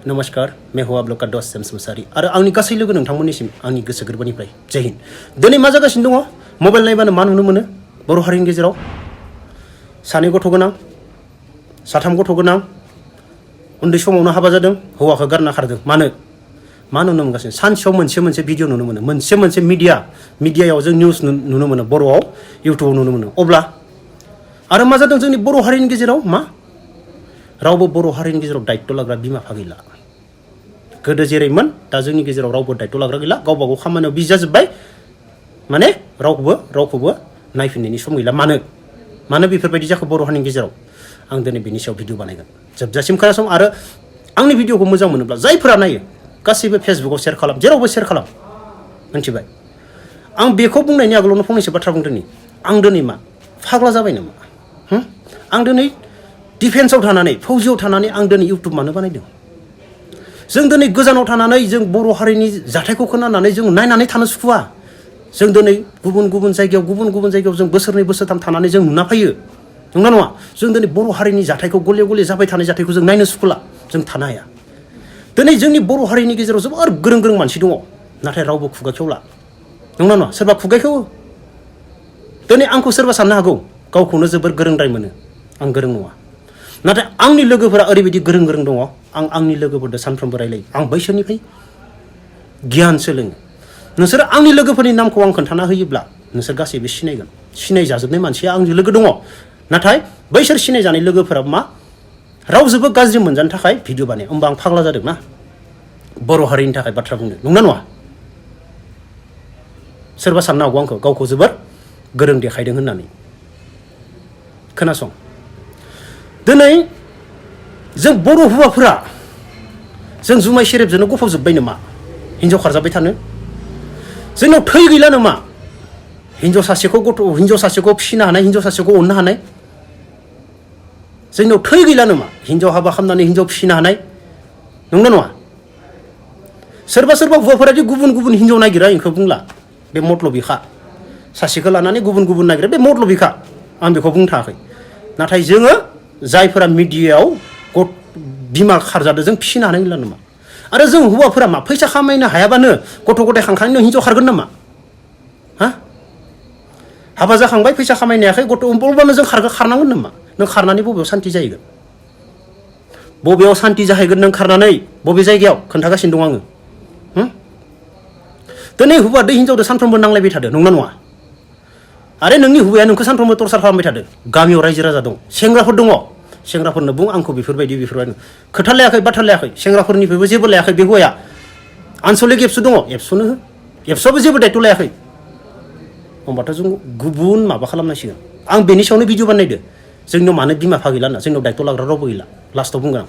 नमस्कार मैं रावब्ब का दोस्त सेम्स मुसारी आरो आंनि गासै लोगो नोंथांमोननिसिम आंनि गोसो गोरबोनिफ्राय जय हिन्द। दिनै मा जागासिनो दङ मबाइल नायबानो मा नुनो मोनो बर' हारिनि गेजेराव सानै गथ' गोनां साथाम गथ' गोनां उन्दै समावनो हाबा जादों हौवाखौ गारना खारदों मा नुनो मोनगासिनो सानसेयाव मोनसे भिडिअ नुनो मोनो मोनसे मिडियायाव जों निउस नुनो मोनो बर'आव इउटुबाव नुनो मोनो अब्ला आरो मा जादों जोंनि बर' हारिनि गेजेराव मा रावबो बर' हारिनि गेजेराव दायित्व लाग्रा बिमा बिफा गैला गोदो जेरैमोन दा जोंनि गेजेराव रावबो दायित्व लाग्रा गैला गावबा गाव खामानियाव बिजि जाजोब्बाय माने रावखौबो नायफिननायनि सम गैला मानो बेफोरबायदि जाखो बर' हारिनि गेजेराव आं दिनै बेनि सायाव भिडिअ बानायगोन जोबजासिम खोनासं आरो आंनि भिडिअखौ मोजां मोनोब्ला जायफोरा नायो गासैबो फेसबुकाव शेयार खालाम जेरावबो शेयार खालाम मिथिबाय। आं बेखौ बुंनायनि आगोलावनो फंनैसो बाथ्रा बुंदोंनि आं दिनै मा फाग्ला जाबाय नामा आं दिनै डिफेन्सआव थानानै फौजियाव थानानै आं दिनै इउटुब मानो बानायदों जों दिनै गोजानाव थानानै जों बर' हारिनि जाथायखौ खोनानानै जों नायनानै थानो सुखुवा जों दिनै गुबुन जायगायाव जों बोसोरनै बोसोरथाम थानानै जों नुना फैयो नंगौना नङा जों दिनै बर' हारिनि जाथायखौ गले जाबाय थानाय जाथायखौ जों नायनो सुखुला जों थानो हाया दिनै जोंनि बर' हारिनि गेजेराव जोबोर गोरों मानसि दङ नाथाय रावबो खुगा खेवला नंगौना नङा सोरबा खुगा खेवो दिनै आंखौ सोरबा साननो हागौ गावखौनो जोबोर गोरोंद्राय मोनो आं गोरों नङा नाथाय आंनि लोगोफोरा ओरैबायदि गोरों दङ आं आंनि लोगोफोरजों सानफ्रोमबो रायलायो आं बैसोरनिफ्राय गियान सोलोङो नोंसोर आंनि लोगोफोरनि नामखौ आं खोन्थाना होयोब्ला नोंसोर गासैबो सिनायजाजोबनाय मानसिया आंनि लोगो दङ नाथाय बैसोर सिनायजानाय लोगोफोरा मा रावजोंबो गाज्रि मोनजानो थाखाय भिडिअ बानायो होमबा आं फाग्ला जादों ना बर' हारिनि थाखाय बाथ्रा बुंनो नंना नङा सोरबा साननो हागौ आंखौ गावखौ जोबोर गोरों देखायदों होननानै खोनासं दिनै जों बर' हौवाफोरा जों जुमाय सेरेबजोंनो गफबजोब्बाय नामा हिन्जाव खारजाबाय थानो जोंनाव थै गैला नामा हिन्जाव सासेखौ फिसिनो हानाय हिन्जाव सासेखौ अननो हानाय जोंनाव थै गैला नामा हिन्जाव हाबा खालामनानै हिन्जाव फिसिनो हानाय नंगौना नङा सोरबा हौवाफोरा दि गुबुन हिन्जाव नागिरा इखौ बुंला बे मतलबिखा सासेखौ लानानै गुबुन नागिरा बे मतलबिखा आं बेखौ बुंनो थाङाखै नाथाय जोङो जायफोरा मिडियायाव बिमा खारजादों जों फिसिनो हानाय गैला नामा आरो जों हौवाफोरा मा फैसा खामायनो हायाबानो गथ' गथाय खांखांनायनि हिन्जाव खारगोन नामा हाबा जाखांबाय फैसा खामायनो हायाखै गथ' अबानो जों खारनांगोन नामा नों खारनानै बबेयाव सान्ति जाहैगोन बबेयाव सान्ति जाहैगोन नों खारनानै बबे जायगायाव खोन्थागासिनो दं आङो दिनै हौवादो हिन्जावदो सानफ्रोमबो नांलायबाय थादों नंना नङा आरो नोंनि हौवाया नोंखौ सानफ्रोमबो टर्चार खालामबाय थादों गामियाव रायजो राजा दं सेंग्राफोर दङ सेंग्राफोरनो बुं आंखौ बेफोरबायदि खोथा लायाखै बाथ्रा लायाखै सेंग्राफोरनिफ्रायबो जेबो लायाखै बे हौवाया आनसलिक एबसु दङ एबसुनो हो एबसुआबो जेबो दायित्व लायाखै होमबाथ' जों गुबुन माबा खालामनांसिगोन आं बेनि सायावनो भिडिअ बानायदो जोंनाव मानो बिमा बिफा गैला ना जोंनाव दायित्व लाग्रा रावबो गैला लास्टाव बुंगोन आं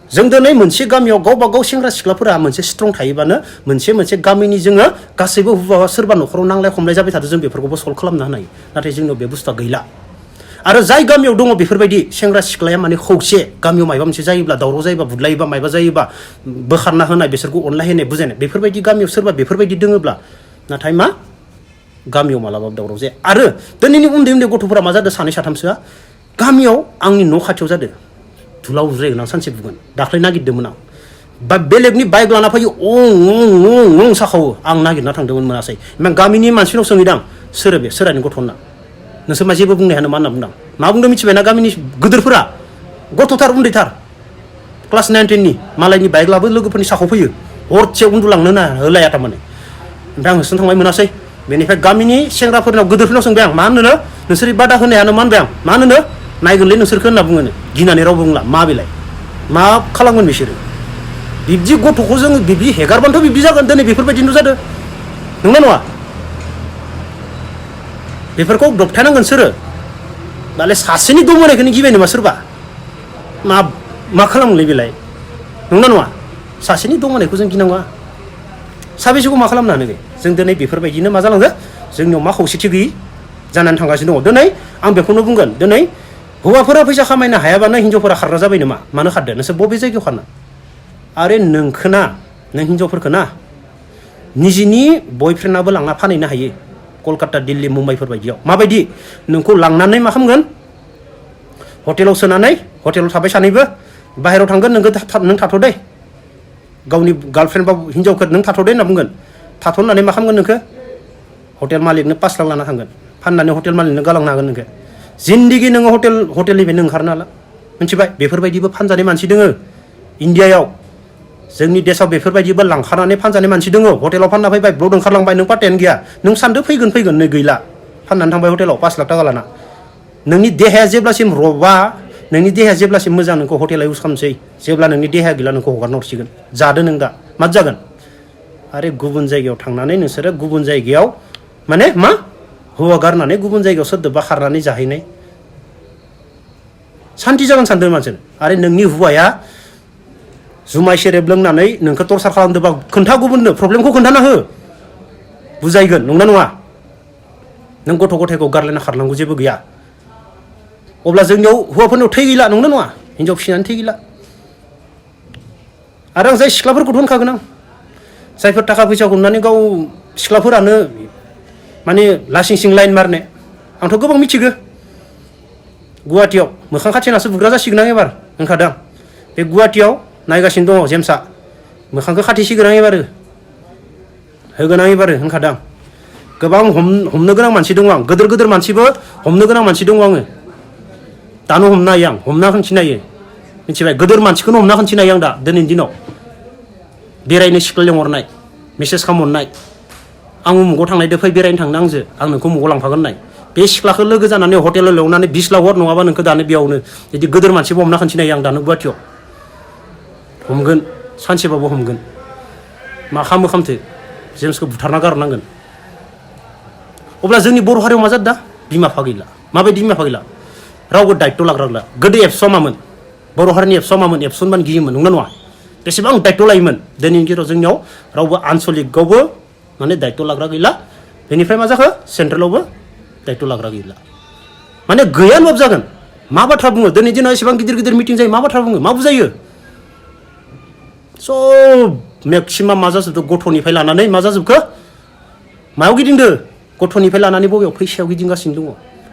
जों दिनै मोनसे गामियाव गावबा गाव सेंग्रा सिख्लाफोरा मोनसे स्ट्रं थायोबानो मोनसे गामिनि जोङो गासैबो हौवा सोरबा न'खराव नांलाय खमलाय जाबाय थादों जों बेफोरखौबो सल्भ खालामनो हायो नाथाय जोंनाव बे बुस्थुआ गैला आरो जाय गामियाव दङ बेफोरबायदि सेंग्रा सिख्लाया माने खौसे गामियाव माबा मोनसे जायोब्ला दावराव जायोबा बुदलायोबा माबा जायोबा बोखारना होनाय बिसोरखौ अनलाय होनाय बुजायनाय बेफोरबायदि गामियाव सोरबा बेफोरबायदि दोङोब्ला नाथाय मा गामियाव मालाबाबो दावराव जाया आरो दिनैनि उन्दै गथ'फोरा मा जादों सानै साथामसोआ गामियाव आंनि न' खाथियाव जादों धुलाव उज्रायगोन आं सानसे बुगोन दाख्लै नागिरदोंमोन आं बा बेलेगनि बाइक लाना फैयो अं साखावो आं नागिरना थांदोंमोन मोनासै गामिनि मानसिनाव सोंहैदां सोरानि गथ' होनना नोंसोर मा जेबो बुंनो हाया मा होनना बुंदां मा बुंदों मिथिबायना गामिनि गोदोरफोरा गथ'थार उन्दैथार क्लास 9 10 नि मालायनि बाइक लाबो लोगोफोरनि साखाव फैयो हरसे उन्दुलांनो होलाया थारमाने ओमफ्राय आं होसोन थांबाय मोनासै बेनिफ्राय गामिनि सेंग्राफोरनाव गोदोरफोरनाव सोंबाय आं मा होनो नोंसोर बादा होनायानो मा होनबाय आं मा होनो नायगोनलै नोंसोरखौ होनना बुङो गिनानै रावबो बुंला मा बेलाय मा खालामगोन बिसोरो बिब्दि गथ'खौ जोङो बिब्दि हेगारबानोथ' बिब्दि जागोन दिनै बेफोरबायदिनो जादों नंगौना नङा बेफोरखौ दबथायनांगोन सोरो दालाय सासेनि दमनायखौनो गिबाय नामा सोरबा मा खालामोलै बेलाय नंगौना नङा सासेनि दमनायखौ जों गिनांगौ साबेसेखौ मा खालामनो हानो जों दिनै बेफोरबायदिनो मा जालांगो जोंनियाव मा खौसेथि गैयि जानानै थांगासिनो दङ दिनै आं बेखौनो बुंगोन दिनै हौवाफोरा फैसा खामायनो हायाबानो हिन्जावफोरा खारग्रा जाबाय नामा मानो खारदो नोंसोर बबे जायगायाव खारना आरो नोंखोना नों हिन्जावफोरखौ ना निजिनि बयफ्रेन्डआबो लांना फानहैनो हायो कलकाता दिल्ली मुम्बाइफोर बायदियाव माबायदि नोंखौ लांनानै मा खालामगोन हटेलाव सोनानै हटेलाव थाबाय सानैबो बाहेरायाव थांगोन नों थाथ' दे गावनि गार्लफ्रेन्ड बा हिन्जावखौ नों थाथ' दे होनना बुंगोन थाथ' होननानै मा खालामगोन नोंखौ हटेल मालिकनो 5 लाख लाना थांगोन फाननानै हटेल मालिकनो गालांनो हागोन नोंखौ जिन्दगि नोङो हटेलनिफ्राय ओंखारनो हाला मिथिबाय बेफोरबायदिबो फानजानाय मानसि दोङो इन्डियायाव जोंनि देशाव बेफोरबायदिबो लांखानानै फानजानाय मानसि दोङो हटेलाव फानना फैबाय ब्लड ओंखारलांबाय नों पात्तायानो गैया नों सानदो फैगोन नै गैला फाननानै थांबाय हटेलाव 5 लाख थाखा लाना नोंनि देहाया जेब्लासिम रबा नोंनि देहाया जेब्लासिम मोजां नोंखौ हटेला इउज खालामसै जेब्ला नोंनि देहाया गैला नोंखौ हगारना हरसिगोन जादो नों दा मा जागोन आरो गुबुन जायगायाव थांनानै नोंसोरो गुबुन जायगायाव माने मा हौवा गारनानै गुबुन जायगायाव सोरदोबा खारनानै जाहैनाय सान्ति जागोन सानदों मानसि आरो नोंनि हौवाया जुमाय सेरेब लोंनानै नोंखौ टर्चार खालामदोंबा खोन्था गुबुननो प्रब्लेमखौ खोन्थाना हो बुजायगोन नंना नङा नों गथ' गथायखौ गारलायना खारनांगौ जेबो गैया अब्ला जोंनियाव हौवाफोरनियाव थै गैला नंना नङा हिन्जाव फिसिनानै थै गैला आरो आं जाय सिख्लाफोरखौथ' होनखागोन आं जायफोर थाखा फैसाखौ नुनानै गाव सिख्लाफोरानो माने लासिं सिं लाइन मारने आंथ' गोबां मिथिगो गुवाहाटियाव मोखां खाथेनासो बुग्रा जासिगोन आं एबार होनखादों बे गुवाहाटियाव नायगासिनो दङ जेम्सआ मोखांखौ खाथेसिगोन आं एबारो होगोन आं एबारो होनखादों गोबां हमनो गोनां मानसि दङ आं गोदोर मानसिबो हमनो गोनां मानसि दङ आङो दानो हमनो हायो आं हमना खिन्थिनो हायो मिथिबाय गोदोर मानसिखौनो हमना खिन्थिनो हायो आं दा दिनैनि दिनाव बेरायनो सिख्ला लेंहरनाय मेसेज खालामहरनाय आं उमुगाव थांनायदो फै बेरायनो थांनो आं नोंखौ उमुगाव लांफागोन होननाय बे सिख्लाखौ लोगो जानानै हटेलाव लेवनानै 20 लाख हर नङाबा नोंखौ दानो बेयावनो बिदि गोदोर मानसिबो हमना खिन्थिनो हायो आं दानो गुवाहाटियाव हमगोन सानसेबाबो हमगोन मा खालामथो जेम्सखौ बुथारना गारनांगोन अब्ला जोंनि बर' हारियाव मा जादों दा बिमा बिफा गैला माबायदि बिमा बिफा गैला रावबो दायित्व लाग्रा गैला गोदो एबसुआ मामोन बर' हारिनि एबसुआ मामोन एबसु होनबानो गियोमोन नंना नङा बेसेबां दायित्व लायोमोन दिनैनि गेजेराव जोंनियाव रावबो आनसलिकआवबो माने दायित्व लाग्रा गैला बेनिफ्राय मा जाखो सेन्ट्रेलावबो दायित्व लाग्रा गैला माने गैया होनबाबो जागोन मा बाथ्रा बुङो दिनै दिनाव एसेबां गिदिर मिटिं जायो मा बाथ्रा बुङो मा बुजायो सब मेक्सिमाम मा जाजोबदो गथ'निफ्राय लानानै मा जाजोबखो मायाव गिदिंदो गथ'निफ्राय लानानै बबेयाव फैसायाव गिदिंगासिनो दङ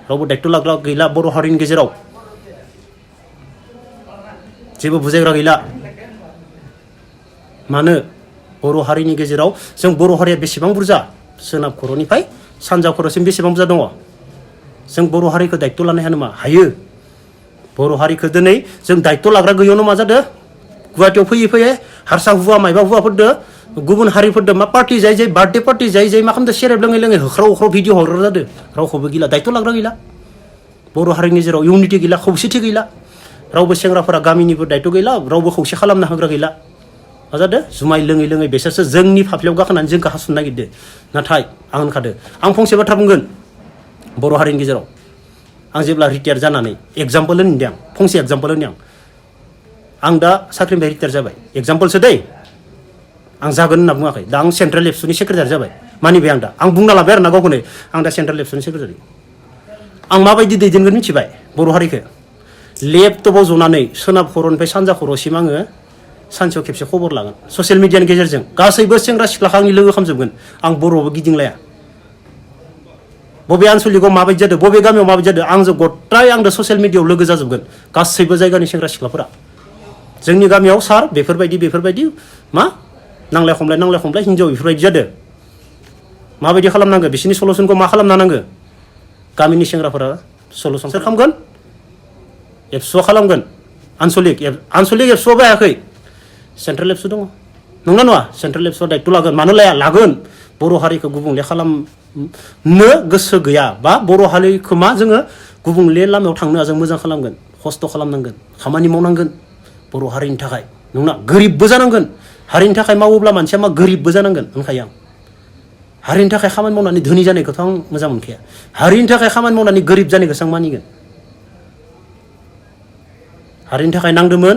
रावबो दायित्व लाग्रा गैला बर' हारिनि गेजेराव जेबो बुजायग्रा गैला मानो बर' हारिनि गेजेराव जों बर' हारिया बेसेबां बुरजा सोनाब खर'निफ्राय सानजा खर'सिम बेसेबां बुरजा दङ जों बर' हारिखौ दायित्व लानो हाया नामा हायो बर' हारिखौ दिनै जों दायित्व लाग्रा गैयियावनो मा जादों गुवाहाटियाव फैयै हारसा हुवा मायबा हुवाफोरदो गुबुन हारिफोरदो मा पार्टि जाय बार्थडे पार्टि जाय मा खालामदों सेरेब लोङै होख्राव भिडिअ हरग्रा जादों रावखौबो गैला दायित्व लाग्रा गैला बर' हारिनि गेजेराव इउनिटि गैला खौसेथि गैला रावबो सेंग्राफोरा गामिनिबो दायित्व गैला रावबो खौसे खालामना होग्रा गैला मा जादों जुमाय लोङै बेसोरसो जोंनि फाफ्लियाव गाखोनानै जोंखौ हासुनो नागिरदो नाथाय आं होनखादो आं फंसे बाथ्रा बुंगोन बर' हारिनि गेजेराव आं जेब्ला रिटायार जानानै एगजाम्पोल होनदों आं फंसे एगजाम्पोल होनदों आं दा साख्रिनिफ्राय रिटायार जाबाय एगजाम्पोलसो दै आं जागोन होनना बुङाखै दा आं सेन्ट्रेल एबसुनि सेक्रेटारि जाबाय मानिबाय आं दा आं बुंना लाबाय आरो ना गावखौनो आं दा सेन्ट्रेल एबसुनि सेक्रेटारि आं माबायदि दैदेनगोन मिथिबाय बर' हारिखौ लेपटपाव जनानै सोनाब खर'निफ्राय सानजा खर'सिम आङो सानसेयाव खेबसे खबर लागोन ससियेल मिडियानि गेजेरजों गासैबो सेंग्रा सिख्लाखौ आंनि लोगो खालामजोबगोन आं बर'आवबो गिदिंलाया बबे आनसलिकआव माबायदि जादों बबे गामियाव माबायदि जादों आंजों गथाय आंजों ससियेल मिडियायाव लोगो जाजोबगोन गासैबो जायगानि सेंग्रा सिख्लाफोरा जोंनि गामियाव सार बेफोरबायदि मा नांलाय खमलाय हिन्जाव बेफोरबायदि जादों माबायदि खालामनांगौ बिसोरनि सलुसनखौ मा खालामना नांगौ गामिनि सेंग्राफोरा सलुसन सोर खालामगोन एबसुआ खालामगोन आनसलिक एबसुआ बायाखै सेन्ट्रेल एबसु दङ नंना नङा सेन्ट्रेल एबसुआ दायित्व लागोन मानो लाया लागोन बर' हारिखौ गुबुंले खालामनो गोसो गैया बा बर' हारिखौ मा जोङो गुबुंले लामायाव थांनो जों मोजां खालामगोन खस्थ' खालामनांगोन खामानि मावनांगोन बर' हारिनि थाखाय नंना गोरिबबो जानांगोन हारिनि थाखाय मावोब्ला मानसिया मा गोरिबबो जानांगोन होनखायो आं हारिनि थाखाय खामानि मावनानै धोनि जानायखौथ' आं मोजां मोनखाया हारिनि थाखाय खामानि मावनानै गोरिब जानायखौसो आं मानिगोन हारिनि थाखाय नांदोंमोन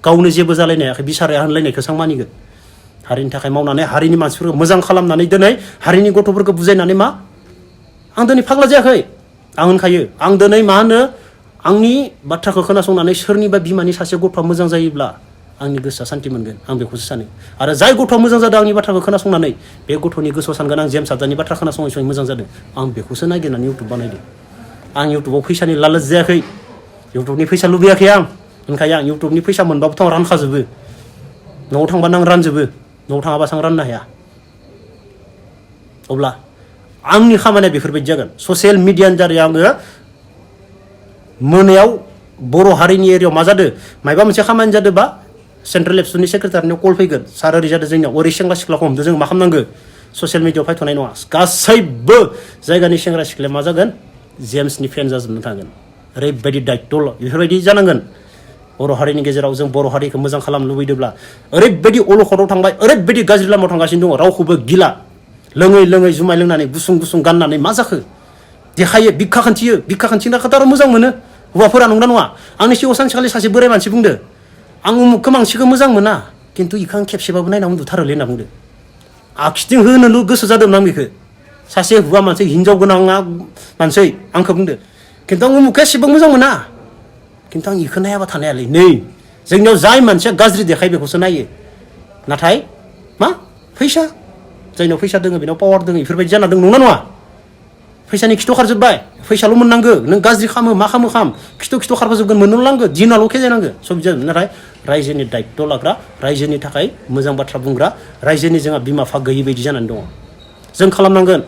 गावनो जेबो जालायनो हायाखै बिसाराया होनलायनायखौसो आं मानिगोन हारिनि थाखाय मावनानै हारिनि मानसिफोरखौ मोजां खालामनानै दिनै हारिनि गथ'फोरखौ बुजायनानै मा आं दिनै फाग्ला जायाखै आं होनखायो आं दिनै मा होनो आंनि बाथ्राखौ खोनासंनानै सोरनिबा बिमानि सासे गथ'आ मोजां जायोब्ला आंनि गोसोआ सान्ति मोनगोन आं बेखौसो सानो आरो जाय गथ'आ मोजां जादों आंनि बाथ्राखौ खोनासंनानै बे गथ'नि गोसोआव सानगोन आं जेम्स हाबजानि बाथ्रा खोनासंनाय मोजां जादों आं बेखौसो नागिरनानै इउटुब बानायदों आं इउटुबाव फैसानि लालच जायाखै इउटुबनि फैसा लुबैयाखै आं ओंखायनो आं इउटुबनि फैसा मोनबाबोथ' आं रानखाजोबो न'आव थांबा आं रानजोबो न'आव थाङाबा आं राननो हाया अब्ला आंनि खामानिया बेफोरबायदि जागोन ससियेल मिडियानि दारै आङो मोनायाव बर' हारिनि एरियायाव मा जादों मायबा मोनसे खामानि जादोंबा सेन्ट्रेल एबसुनि सेक्रेटारिनियाव कल फैगोन सार ओरै जादों जोंनियाव ओरै सेंग्रा सिख्लाखौ हमदों जों मा खालामनांगौ ससियेल मिडियायाव फायथ'नाय नङा गासैबो जायगानि सेंग्रा सिख्लाया मा जागोन जेम्सनि फेन जाजोबनो थागोन ओरैबायदि दायित्व बेफोरबायदि जानांगोन बर' हारिनि गेजेराव जों बर' हारिखौ मोजां खालामनो लुबैदोंब्ला ओरैबायदि अलखदाव थांबाय ओरैबायदि गाज्रि लामायाव थांगासिनो दङ रावखौबो गिला लोङै लोङै जुमाय लोंनानै गुसुं गुसुं गाननानै मा जाखो देखायो बिखा खान्थिनो खोथा आरो मोजां मोनो हौवाफोरा नंगौना नङा आंनि सिगाङाव सानसेखालि सासे बोराय मानसि बुंदो आं उमुखखौ मानसिखौ मोजां मोना खिन्थु इखौ आं खेबसेबाबो नायना उन्दुथारोलै होनना बुंदो आखिथिं होनोल' गोसो जादोंमोन आं बेखौ सासे हौवा मानसि हिनजाव गोनाङा मानसि आंखौ बुंदो खिन्थु आं उमुखखौ एसेबां मोजां मोना खिन्थु आं इखौ नायाबा थानो हायालै नै जोंनियाव जाय मानसिया गाज्रि देखायो बेखौसो नायो नाथाय मा फैसा जायनाव फैसा दोङो बेनाव पावार दोङो बेफोरबायदि जाना दं नंगौना नङा फैसानि खिथु खारजोब्बाय फैसाल' मोननांगौ नों गाज्रि खामो मा खाम खिथु खारबोजोबगोन मोननांगौ दिनाल' खेजायनांगौ सब बिदि नाथाय रायजोनि दायित्व लाग्रा रायजोनि थाखाय मोजां बाथ्रा बुंग्रा रायजोनि जोंहा बिमा बिफा गैयि बायदि जानानै दङ जों खालामनांगोन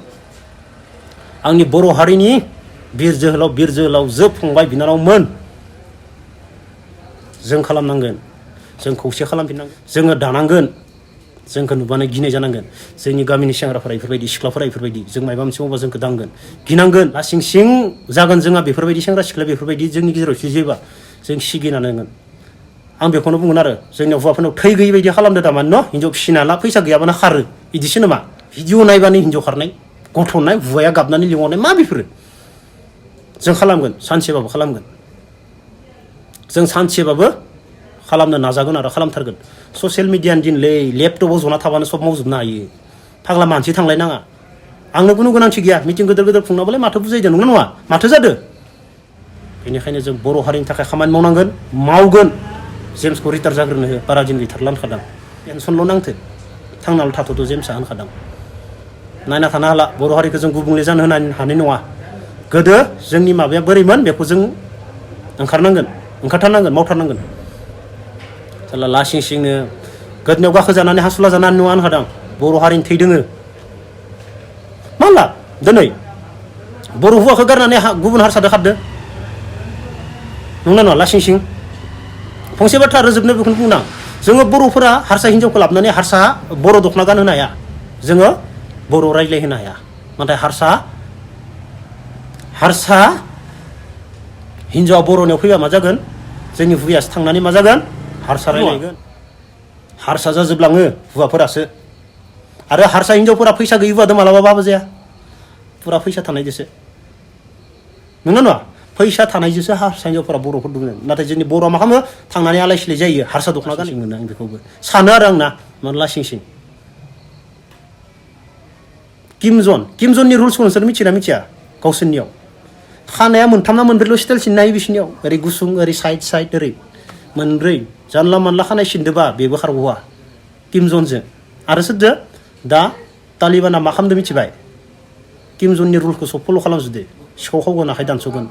आंनि बर' हारिनि बिर जोहोलाव फंबाय बिनानावमोन जों खालामनांगोन जों खौसे खालामफिननांगोन जोङो दानांगोन जोंखौ नुबानो गिनाय जानांगोन जोंनि गामिनि सेंग्राफोरा बेफोरबायदि सिख्लाफोरा बेफोरबायदि जों माबा मोनसे मावबा जोंखौ दांगोन गिनांगोन लासिं सिं जागोन जोंहा बेफोरबायदि सेंग्रा सिख्ला बेफोरबायदि जोंनि गेजेराव सिजेबा जों सिगिनांगोन आं बेखौनो बुंगोन आरो जोंनियाव हौवाफोरनाव थै गैयै बायदि खालामदो दामान न' हिनजाव फिसिना ला फैसा गैयाबानो खारो बिदिसो नामा भिडिअ नायबानो हिनजाव खारनाय गथ'नाय हौवाया गाबनानै लिंहरनाय मा बेफोरो जों खालामगोन सानसेबाबो खालामगोन जों सानसेबाबो खालामनो नाजागोन आरो खालामथारगोन ससियेल मिडियानि दिनलै लेपटपाव जना थाबानो सब मावजोबनो हायो फाग्ला मानसि थांलायनाङा आंनो खुनु गोनांथि गैया मिटिं गोदोर खुंनाबालाय माथो बुजायदों नंगौ नङा माथो जादों बेनिखायनो जों बर' हारिनि थाखाय खामानि मावनांगोन मावगोन जेम्सखौ रिटायार जाग्रोनो हो बारा दिन गैथारला होनखादां पेनसनल' नांथो थांनाल' थाथ'दो जेम्सआ होनखादां नायना थानो हाला बर' हारिखौ जों गुबुंले जानो हानाय नङा गोदो जोंनि माबाया बोरैमोन बेखौ जों ओंखारथारनांगोन मावथारनांगोन साला लासिं सिंनो गोदनायाव गाखोजानानै हासुला जानानै नङा होनखादां बर' हारिनि थै दोङो माला दिनै बर' हौवाखौ गारनानै गुबुन हारसादो खारदो नंना नङा लासिं सिं फंसे बाथ्रा रोजोबनो बेखौनो बुंदां जोङो बर'फोरा हारसा हिनजावखौ लाबोनानै हारसा बर' दख'ना गानहोनो हाया जोङो बर' रायज्लायहोनो हाया नाथाय हारसा हिनजावा बर'नियाव फैबा मा जागोन जोंनि हुयासो थांनानै मा जागोन हारसा रायलायगोन हारसा जाजोबलाङो हौवाफोरासो आरो हारसा हिनजावफोरा फैसा गैयि हौवादो मालाबाबो जाया फुरा फैसा थानायजोंसो नंगौ नङा फैसा थानायजोंसो हारसा हिनजावफोरा बर'फोर दङ नाथाय जोंनि बर'आ मा खालामो थांनानै आलाय सिलाय जायो हारसा दख'ना गाननो मोनो आं बेखौबो सानो आरो आंना माला सिं किम जननि रुल्सखौ नोंसोर मिथियोना मिथिया गावसोरनियाव खानाया मोनथाम ना मोनब्रैल' स्टाइल सिननो हायो बिसोरनियाव ओरै गुसुं ओरै साइड ओरै मोनब्रै जानला मानला खानाय सिनदोबा बेबो खारबावा किम जनजों आरो सोरजों दा तालिबाना मा खालामदों मिथिबाय किम जननि रुलखौ सब फल' खालामजोबदो सिखाव खावगोन आखाइ दानस'गोन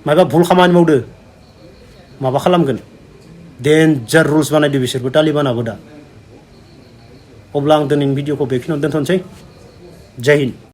माबा भुल खामानि मावदो माबा खालामगोन डेन्जार रुल्स बानायदो बिसोरबो तालिबानाबो दा अब्ला आं दिनैनि भिडिअखौ बेखिनियावनो दोनथ'नोसै जय हिन्द